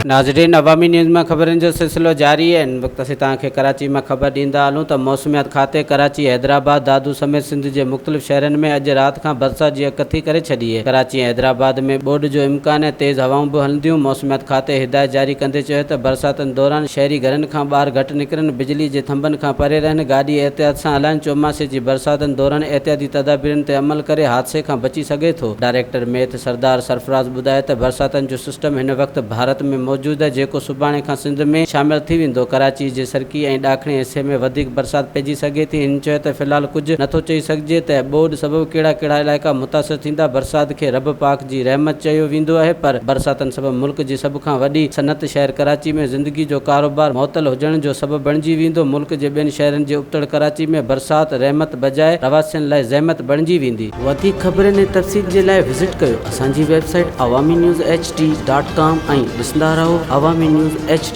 ناظرين عوامي نيوز مان خبرن جو سلسلو جاري آهي هن وقت اسين توهان کي ڪراچي مان خبر ڏيندا هلون ته موسميات کاتي ڪراچي حيدرآباد دادو سميت سنڌ جي مختلف شهرن ۾ اڄ رات کان برسات جي اڳڪٿي ڪري ڇڏي آهي ڪراچي ۽ حيدرآباد ۾ ٻوڏ جو امڪان آهي تيز هوائون به هلنديون موسميات کاتي هدايت جاري ڪندي چيو ته برساتن دوران شهري گهرن کان ٻاهر گهٽ نڪرن بجلي جي ٿنڀن کان پري رهن گاڏي احتياط سان هلائن چوماسي جي برساتن دوران احتياطي تدابيرن تي عمل ڪري حادثي کان بچي سگهي ٿو ڊائريڪٽر ميٿ سردار سرفراز ٻڌايو ته برساتن جو سسٽم هن وقت ڀارت ۾ موجود آهي جيڪو سڀاڻي کان سنڌ ۾ شامل ٿي ويندو، ڪراچي جي سرڪي ۽ ڏاکڻي حصي ۾ وڌيڪ برسات پئجي سگهي ٿي، هن چيو ته في الحال ڪجهه نٿو چئي سگهجي ته ٻوڏ سبب ڪهڙا ڪهڙا علائقا متاثر ٿيندا، برسات کي رب پاڪ جي رحمت چيو ويندو آهي پر برساتن سبب ملڪ جي سڀ کان وڏي صنعت شهر ڪراچي ۾ زندگي جو ڪاروبار معطل هجڻ جو سبب بڻجي ويندو، ملڪ جي ٻين شهرن جي ابتڙ ڪراچي ۾ برسات رحمت بجاء رهواسين لاء زحمت بڻجي ويندي. وڌيڪ خبرن ۽ تفصيل جي لاء وزٽ ڪيو اسان جي website Awami news H D dot com ۽ ڏسندا رهو عوامي نيوز ايڇ ڊي.